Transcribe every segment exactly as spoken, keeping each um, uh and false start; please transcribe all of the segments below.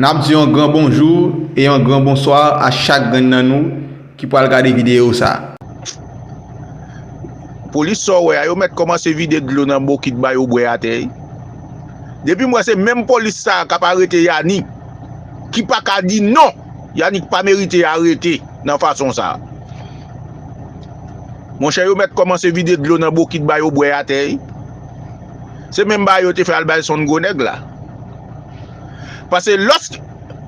N ap di yon gran bonjou e yon gran bonswa a chak grenn nan nou ki pral gade videyo sa. Polis sa w wè a, yo mèt kòmanse vide dlo nan bokit ba yo bwè atè, wi. Depi m wè se menm polis sa a k ap arete Yanick, ki pa ka di non, Yanick pa merite arete nan fason sa a. Monchè, yo mèt kòmanse vide dlo nan bokit ba yo bwè atè, wi. Se menm bagay yo te fè al bay sonn gwo nèg la. Paske lòske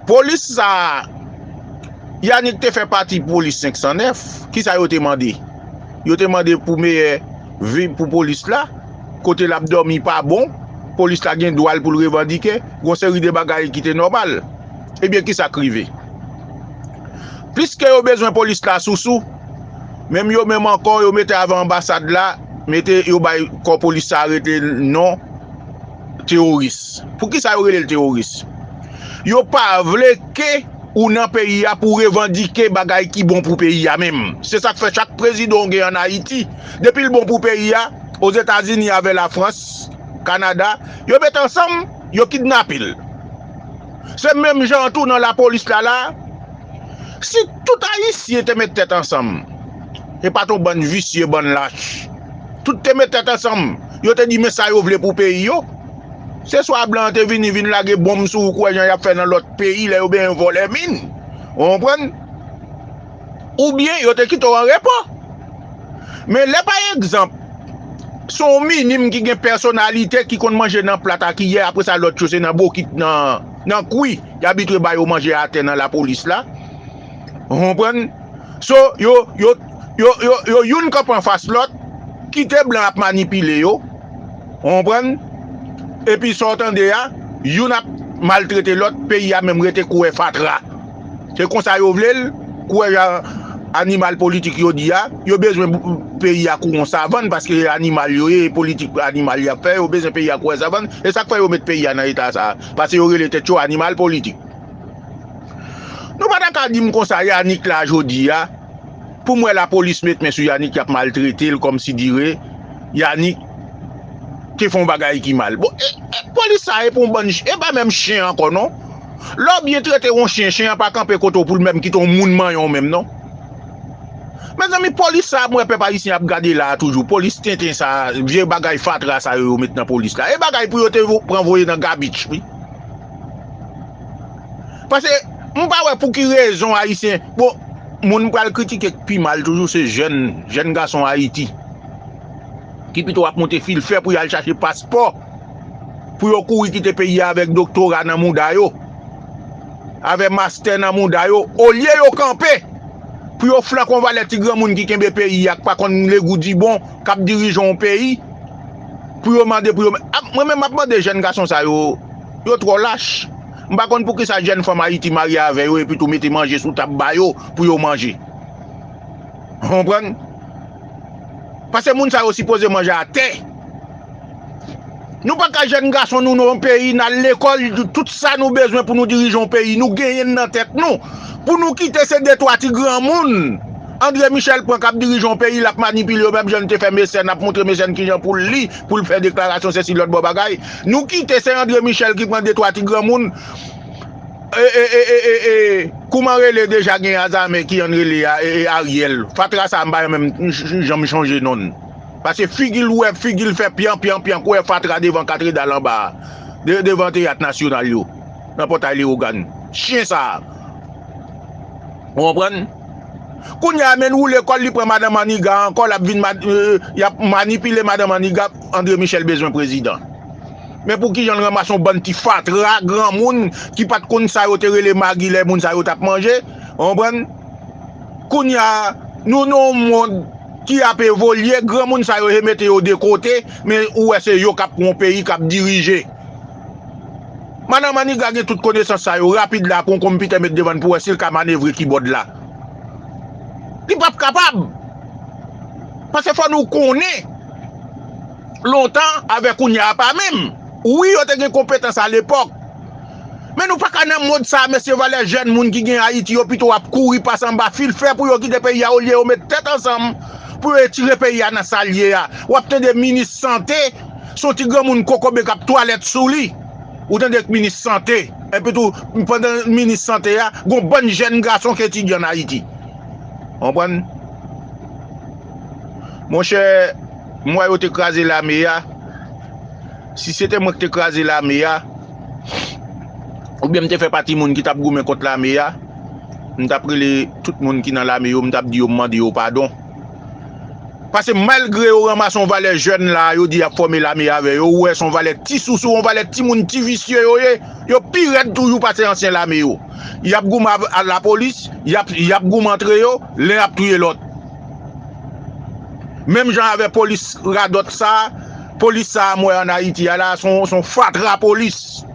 polis sa a, Yanick te fè pati polis senk san nèf, kisa yo te mande? Yo te mande pou meyè vi pou polis la, kote l ap dòmi pa bon, polis la gen dwa l pou l revandike, gon seri de bagay ki te nòmal. Ebyen, kisa k rive? Piske yo bezwen polis la sousou, menm yo menm ankò, yo mete avè anbasad la, mete yo bay kò polis sa a rete non teworis. Poukisa yo rele l teworis? Yo pa vle ke ou nan peyi a pou w revandike bagay ki bon pou peyi a menm. Se sa k fè chak prezidan w gen ann Ayiti, depi l bon pou peyi a, Ozetazini avè Lafrans, Kanada, yo met ansanm, yo kidnape l. Se menm jan an tou nan lapolis la la. Si tout Ayisyen te met tèt ansanm, e pa t yon bann visye, bann lach. Tout te met tèt ansanm, yo te di men sa yo vle pou peyi yo. Se swa blan an te vini, vin lage bonm sou ou, kwè jan y ap fè nan lòt peyi lè yo benyen vòlè min. Ou konprann? Oubyen yo te kite w an repo. Men lè pa egzanp, se yon minim ki gen pèsonalite ki konn manje nan plat a kiyè, apre sa lòt yo se nan bokit, nan, nan kwi, y abitye ba yo manje atè nan lapolis la. Ou konprann? So, yo, yo, yo, yo, yo youn kanpe anfas lòt, kite blan ap manipile yo. Ou konprann? Epi sa w tande a, youn ap maltrete lòt, peyi a menm rete kouvè fatra. Se konsa yo vle l, kouvè jan animal politik yo di a, yo bezwen peyi a kou yon savann paske animal yo ye, politik animal y ap fè, yo bezwen peyi a kouvè savann, e sa k fè yo met peyi a nan eta sa a, paske yo rele tèt yo animal politik. Nou pa ta ka di m konsa Yanick la jodi a, pou m wè lapolis met men sou Yanick, y ap maltrete l kòmsidire Yanick te fè yon bagay ki mal. Bon, e, e, polis sa e pou yon bann ch-, e pa menm chen ankò non. Lè w byen trete yon chen, chen an pa kanpe kote w pou l menm kite yon moun manyen w menm non. Mezanmi, polis sa a m wè pèp ayisyen ap gade la a toujou. Polis tenten sa a, vye bagay fatra sa yo, yo met nan polis la. E bagay pou yo te vo-, pran voye nan gabich, wi. Paske m pa wè pou ki rezon ayisyen, bon, moun m pral kritike k pi mal toujou se jèn, jèn gason Ayiti ki pito ap monte fil fè pou y al chache paspò, pou yo kouri kite peyi a avèk doktora nan mouda yo, avè mastè nan mouda yo, olye yo kanpe pou yo flanke yon valè ti granmoun ki kenbe peyi a, k pa konn legoudibon, k ap dirije yon peyi, pou yo mande pou yo, a, mwen menm m ap mande jèn gason sa yo, yo twò lach. M pa konn poukisa jèn fanm Ayiti marye avè yo epi tou mete manje sou tab ba yo pou yo manje. Ou konprann? Paske moun sa yo sipoze manje atè. Nou pa ka jèn gason nou nan yon peyi, n al lekòl, tout sa nou bezwen pou nou dirije yon peyi, nou genyen l nan tèt nou. Pou nou kite se de twa ti granmoun André Michel pran k ap dirije yon peyi, l ap manipile yo, menm jan l te fè Mecène, ap montre Mecène kijan pou l li, pou l fè deklarasyon sesi lòt bò bagay. Nou kite se André Michel ki pran de twa ti granmoun, e, e, e, e, e, e, kouman rele deja gen a zame ki ann rele a, e, e, Ariel. Fatra sa a m pa janm, janm chonje non l. Paske figi l ouvè, figi l fè pyan, pyan, pyan, kouvè fatra devan katedral anba a, de-, devan teyat nasyonal yo, nan pòtay Leyogàn. Chen sa a. Ou konprann? Kounye a, men l woule kò l, li pran madan Maniga ankò, l ap vin ma-, e, y ap manipile madan Maniga, André Michel bezwen prezidan. Men pou kijan l ranmase yon bann ti fatra, granmoun, ki pa t konn sa yo te rele magi lè moun sa yo t ap manje? Ou konprann? Kounye a, nou nan yon mond ki ap evolye, granmoun sa yo, se mete yo de kote, men ou wè se yo k ap pran yon peyi, k ap dirije. Madan Maniga gen tout konesans sa yo, rapid la, pran yon konpitè met devan l pou wè si l ka manevre kibòd la. Li p ap kapab. Paske fò nou konnen, lontan avèk kounye a pa menm. Wi, yo te gen konpetans alepòk. Men nou pa ka nan mond sa a, mesye, valè jèn moun ki gen Ayiti yo pito ap kouri pase anba fil fè pou yo kite peyi a, olye yo met tèt ansanm pou yo retire peyi a nan sa l ye a. W ap tande minis sante, se yon ti granmoun kokobe k ap twalèt sou li. Ou tande k minis sante. Epi tou, pandan minis sante a, gon bann jèn gason k etidye ann Ayiti. Konprann? Monchè, m wè yo te kraze lame a. Si se te mwen ki te kraze lame a, oubyen m te fè pati moun ki t ap goumen kont lame a, m t ap rele tout moun ki nan lame yo, m t ap di yo m mande yo padon. Paske malgre yo ranmase yon valè jèn la, yo di y ap fòme lame avè yo, ou wè se yon valè ti sousou, yon valè timoun ti visye yo ye, yo pi rèd toujou pase ansyen lame yo. Y ap goumen avè lapolis, y ap, y ap goumen antre yo, len ap touye lòt. Menm jan avè polis radòt sa, polis sa a m wè ann Ayiti a la, se yon, se yon fatra polis.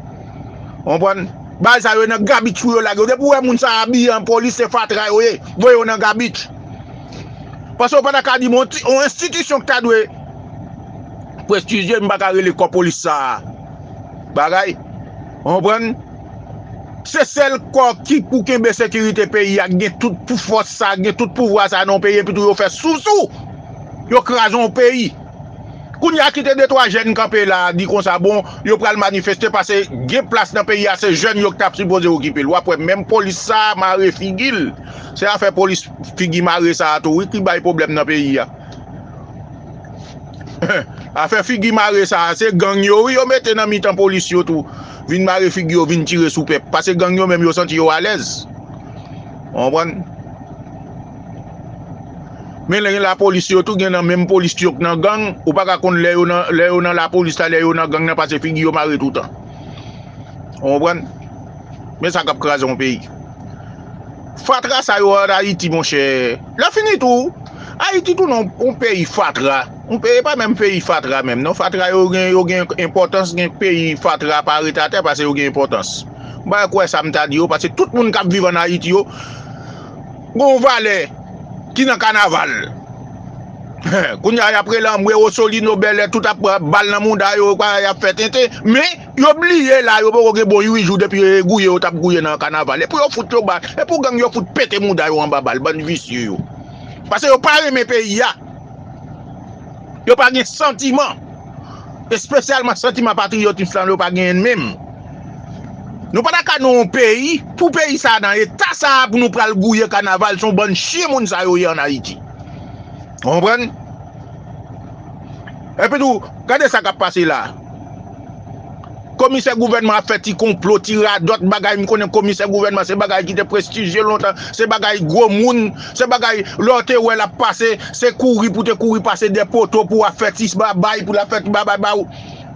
Konprann? Bagay sa yo nan gabich pou yo lage yo. Depi w wè moun sa abiye an polis, se fatra yo ye. Voye yo nan gabich. Paske w pa ta ka di m yon ti, yon enstitisyon ki ta dwe prestijye, m pa ka rele kò polis sa a bagay. Konprann? Se sèl kò ki pou kenbe sekirite peyi a, gen tout pou fòs sa, gen tout pouvwa sa nan yon peyi, epi tou yo fè sousou. Yo kraze yon peyi. Kounye a kite de twa jèn kanpe la, di konsa, bon, yo pral manifeste, paske gen plas nan peyi a, se jèn yo ki t ap sipoze okipe l. W ap wè menm polis sa a mare figi l. Se afè polis figi mare sa a tou, wi, ki bay pwoblèm nan peyi a. Afè figi mare sa a, se gang yo, wi, yo mete nan mitan polis yo tou. Vin mare figi yo, vin tire sou pèp. Paske gang yo menm, yo santi yo alèz. Ou konprann? Men lè gen lapolis yo tou, gen nan menm polis yo k nan gang, ou pa ka konn lè yo nan, lè yo nan lapolis la, lè yo nan gang nan, paske figi yo mare toutan. Ou konprann? Men sa k ap kraze yon peyi. Fatra sa yo ann Ayiti, monchè. Lè fini tou, Ayiti tou nan yon peyi fatra. Yon peyi, pa menm peyi fatra menm, non. Fatra yo gen, yo gen enpòtans, gen peyi fatra pa ret atè paske yo gen enpòtans. M pa kwè sa m ta di yo, paske tout moun k ap viv ann Ayiti yo, gon valè ki nan kanaval. Kounye a, y ap rele anmwe o Solino Bèlè, tout ap pran bal nan mouda yo, y ap fè tenten. Men, yo bliye la, yo poko gen bon uit jou depi yo gouye, yo t ap gouye nan kanaval. E pou yo fout yo bal, e pou gang yo fout pete mouda yo anba bal, bann visye yo. Paske yo pa renmen peyi a. Yo pa gen santiman. Espesyalman santiman patriyotis lan, yo pa genyen menm. Nou pa ta ka nan yon peyi, pou peyi sa a nan eta sa a, pou nou pral gouye kanaval, se yon bann chen moun sa yo ye ann Ayiti. Ou konprann? Epi tou, gade sa k ap pase la. Komisè gouvènman ap fè ti konplo, ti radòt bagay. M konnen komisè gouvènman se bagay ki te prestijye lontan, se bagay gwo moun, se bagay lè w te wè l ap pase, se kouri pou te kouri pase dè poto pou w ap fè ti babay, pou l ap fè ti babay ba ou.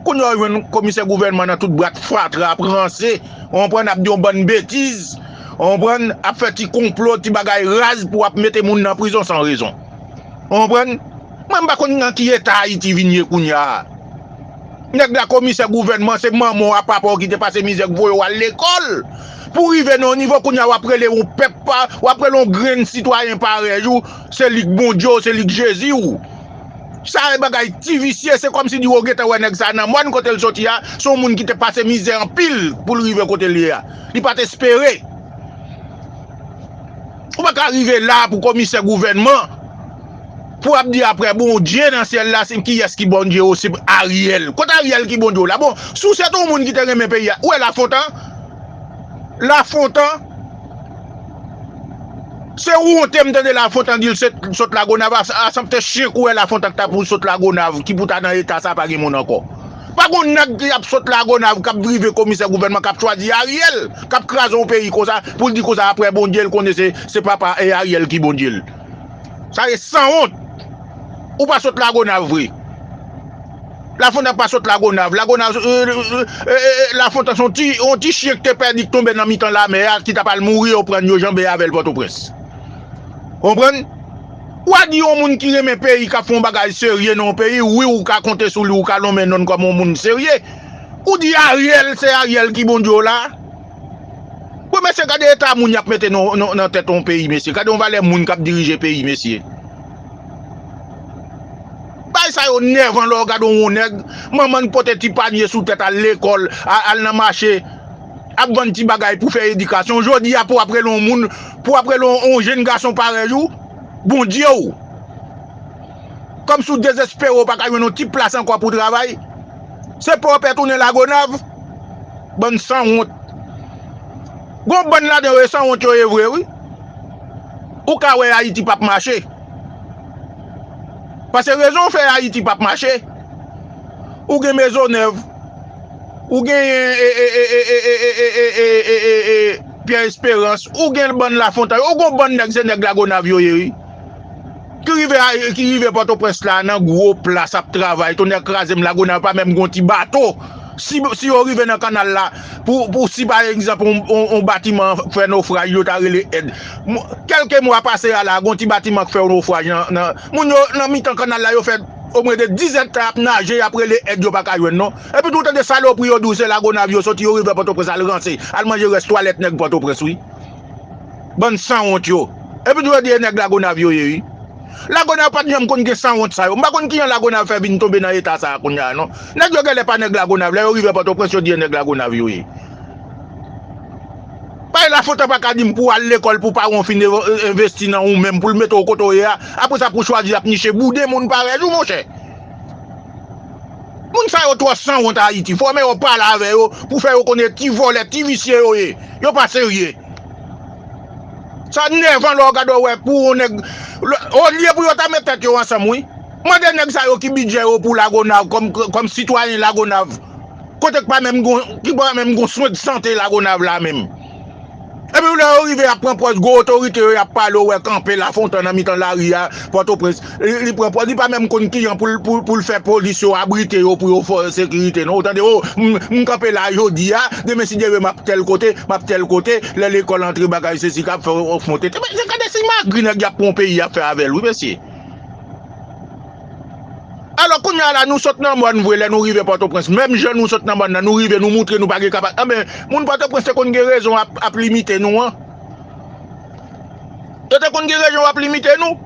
Kounye a w jwenn komisè gouvènman nan tout brat fatra ap ranse, ou konprann, ap di yon bann betiz, ou konprann, ap fè ti konplo, ti bagay raz pou ap mete moun nan prizon san rezon. Ou konprann? Mwen m pa konn nan ki eta Ayiti vin ye kounye a. Nèg la komisè gouvènman, se manman w ak papa w ki te pase mizè k voye w al lekòl. Pou w rive nan yon nivo kounye a w ap rele yon pèp pa, w ap rele yon grenn sitwayen parèy ou, se li k Bondye w, se li k Jezi w. Sa e bagay ti visye, se kòmsi di w gentan wè nèg sa nan mòn kote l soti a, se yon moun ki te pase mizè anpil pou l rive kote l ye a. Li pa t espere. Ou pa ka rive la pou komisè gouvènman, pou ap di apre Bondye nan syèl la, se kiyès ki Bondye w, se Ariel. Kot Ariel ki Bondye w la? Bon, si w se t yon moun ki te renmen peyi a, ou wè Lafontan? Lafontan, se wonte m tande Lafontan di l se sot Lagonav, a, a sanble chen kourè Lafontan ki ta pou sot Lagonav, ki pou ta nan eta sa, pa gen moun ankò. Pa gon nèg ki ap sot Lagonav, k ap rive komisè gouvènman, k ap chwazi Ariel, k ap kraze yon peyi konsa, pou l di konsa apre Bondye, l konnen se, se papa e Ariel ki Bondye l. Sa e sanwont. Ou pa sot Lagonav vre. Lafontan pa sot Lagonav. Lagonav, e, e, e, e, Lafontan se yon ti, yon ti chen ki te pèdi, ki tonbe nan mitan lamè a, ki t ap al mouri, yo pran l, yo janbe avè l Pòtoprens. Konprann? Ou a di yon moun ki renmen peyi, k ap fè yon bagay serye nan yon peyi, wi, ou ka konte sou li, ou ka lonmen non l kòm yon moun serye. Ou di Ariel, se Ariel ki Bondye w la. Bon, mesye, gade eta moun y ap mete nan, nan, nan tèt yon peyi, mesye. Gade yon valè moun k ap dirije peyi, mesye. Bagay sa yo nèvan lè w gade yon nèg, manman l pote ti panye sou tèt, al lekòl, a-, al nan mache, ap vann ti bagay pou fè edikasyon. Jodi a, pou w ap rele yon moun, pou w ap rele yon, yon jenn gason parèy ou, Bondye w. Kòmsi w dezespere, w pa ka jwenn yon ti plas ankò pou w travay. Se pou w pè tounen Lagonav. Bann sanwont. Gon bann ladan yo e sanwont yo ye vre wi. Ou ka wè Ayiti p ap mache. Paske rezon fè Ayiti p ap mache. Ou gen Mezonèv, ou genyen Pyè Esperans, ou gen bann Lafontan, ou gon bann nèg se nèg Lagonav yo ye wi. Ki rive a- ki rive Pòtoprens la nan gwo plas ap travay, tonnè kraze m, Lagonav pa menm gon ti bato. Si, si yo rive nan kanal la, pou, pou si pa egzanp on, on, on batiman fè nofraj, yo ta rele èd. Kèlke mwa pase a la, gon ti batiman k fè nofraj nan, nan, moun yo nan mitan kanal la, yo fè omwen de diz èdtan ap naje, y ap rele èd, yo pa ka jwenn non. Epi tou tande salopri yo di w se Lagonav yo soti, yo rive Pòtoprens al ranse, al manje rès twalèt nèg Pòtoprens wi. Bann sanwont yo. Epi tou yo di e nèg Lagonav yo ye wi. Lagonav pa t janm konn gen sanwont sa yo. M pa konn kijan Lagonav fè vin tonbe nan eta sa a kounye a non. Nèg yo genlè pa nèg Lagonav, lè yo rive Pòtoprens yo di e nèg Lagonav yo ye. Bay Lafontan pa ka di m pou w al lekòl pou paran w fin envesti nan ou menm, pou l mete w kote w ye a. Apre sa pou w chwazi ap niche bouden moun parèy ou monchè. Moun sa yo twò sanwont Ayiti. Fòme yo pale avè yo pou fè yo konnen ti vòlè, ti visye yo ye. Yo pa serye. Sa nèvan lè w gade w wè pou yon nèg. Olye pou yo ta met tèt yo ansanm wi. Mande nèg sa yo ki bidjè yo pou Lagonav kòm, kòm sitwayen Lagonav. Kote k pa menm gon, ki pa menm gon swen de sante Lagonav la menm. Epi lè yo rive y ap pran pòz gwo otorite yo, y ap pale, w wè kanpe Lafontan nan mitan lari a, Pòtoprens. Li, li pran pòz, li pa menm konn kijan pou l, pou, pou l fè polis yo abrite yo, pou yo fè sekirite non. Ou tande, o, m, m kanpe la jodi a, demen si Dye vle m ap tèl kote, m ap tèl kote, lè lekòl antre bagay sesi k ap fè w monte. Te, men, se gade si magri nèg y ap pran yon peyi y ap fè avè l wi mesye. Alò kounye a la nou sot nan mòn vre lè nou rive Pòtoprens. Menm jan nou sot nan mòn nan, nou rive, nou moutre nou pa gen kapa. Anben, moun Pòtoprens te konn gen rezon ap, ap limite nou an. Yo te konn gen rezon ap limite nou.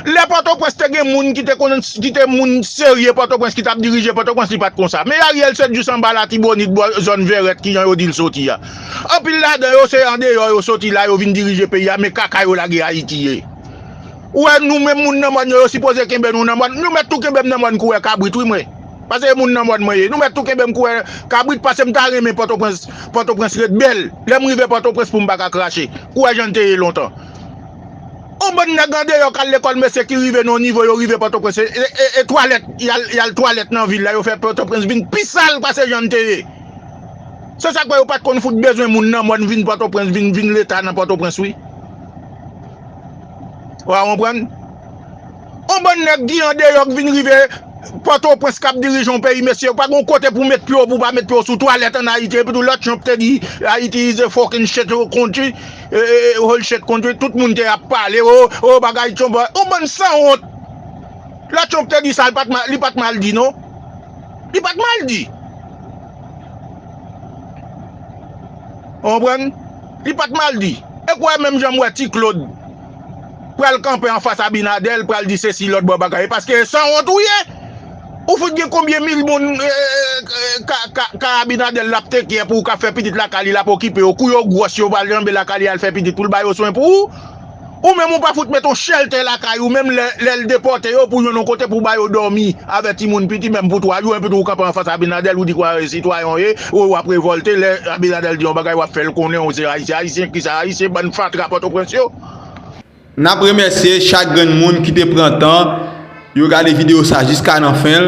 Lè Pòtoprens te gen moun ki te konn, ki te moun serye Pòtoprens, ki t ap dirije Pòtoprens, li pa t konsa. Men Ariel se jis anba Latibonit, bò zòn Vèrèt, kijan yo di l soti a. Anpil ladan yo se andeyò yo soti la, yo vin dirije peyi a, men kaka yo lage Ayiti ye. Ou wè nou menm moun nan mòn yo, yo sipoze kenbe nou nan mòn. Nou mèt tou kenbe m nan mòn kourè kabrit wi mwen. Paske e moun nan mòn mwen ye. Nou mèt tou kenbe m kourè kabrit, paske m ta renmen Pòtoprens, Pòtoprens ret bèl. Lè m rive Pòtoprens pou m pa ka krache. Kourè jan l te ye lontan. On bann nèg andeyò k al lekòl mesye ki rive nan yon nivo, yo rive Pòtoprens e, e, e, e twalèt, y al, y al twalèt nan vil la, yo fè Pòtoprens vin pi sal pase jan l te ye. Se sa k fè yo pa t konn fout bezwen moun nan mòn vin Pòtoprens, vin, vin leta nan Pòtoprens wi. Ou a konprann? On bann nèg ki andeyò k vin rive Pòtoprens k ap dirije yon peyi, mesye, ou pa gen yon kote pou w met pye w, pou w pa met pye w sou twalèt ann Ayiti. Epi tou lè Trump te di Haiti is a fucking shit country, e, e, e, whole shit country, tout moun te ap pale, o, o, bagay Trump, on bann sanwont. Lè Trump te di sa, li pa t mal, li pa t mal di non. Li pa t mal di. Ou konprann? Li pa t mal di. E kwè menm jan m wè Ti Claude pral kanpe anfas Abinader, pral di sesi lòt bò bagay. E paske e sanwont ou ye. Ou fout gen konbyen mil moun, e, e, e, ka, ka, ka Abinader l ap take care pou ou k ap fè pitit lakay li, l ap okipe yo. Kou yo gwòs, yo pral janbe lakay li al fè pitit pou l ba yo swen pou ou. Ou menm ou pa fout met yon chèltè lakay ou menm lè, lè l depòte yo pou jwenn yon kote pou ba yo dòmi avè timoun piti menm pou twa jou, epi tou ou kanpe anfas Abinader, ou di kwa sitwayen w ye, ou w ap revòlte, lè Abinader di yon bagay w ap fè l konnen ou se ayisyen, ayisyen kisa ayisyen, bann fatra Pòtoprens yo. N ap remèsye chak grenn moun ki te pran tan yo gade videyo sa jiska nan fen l.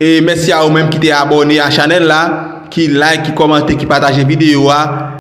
E mèsi a ou menm ki te abòne a chanèl la, ki like, ki kòmante, ki pataje videyo a.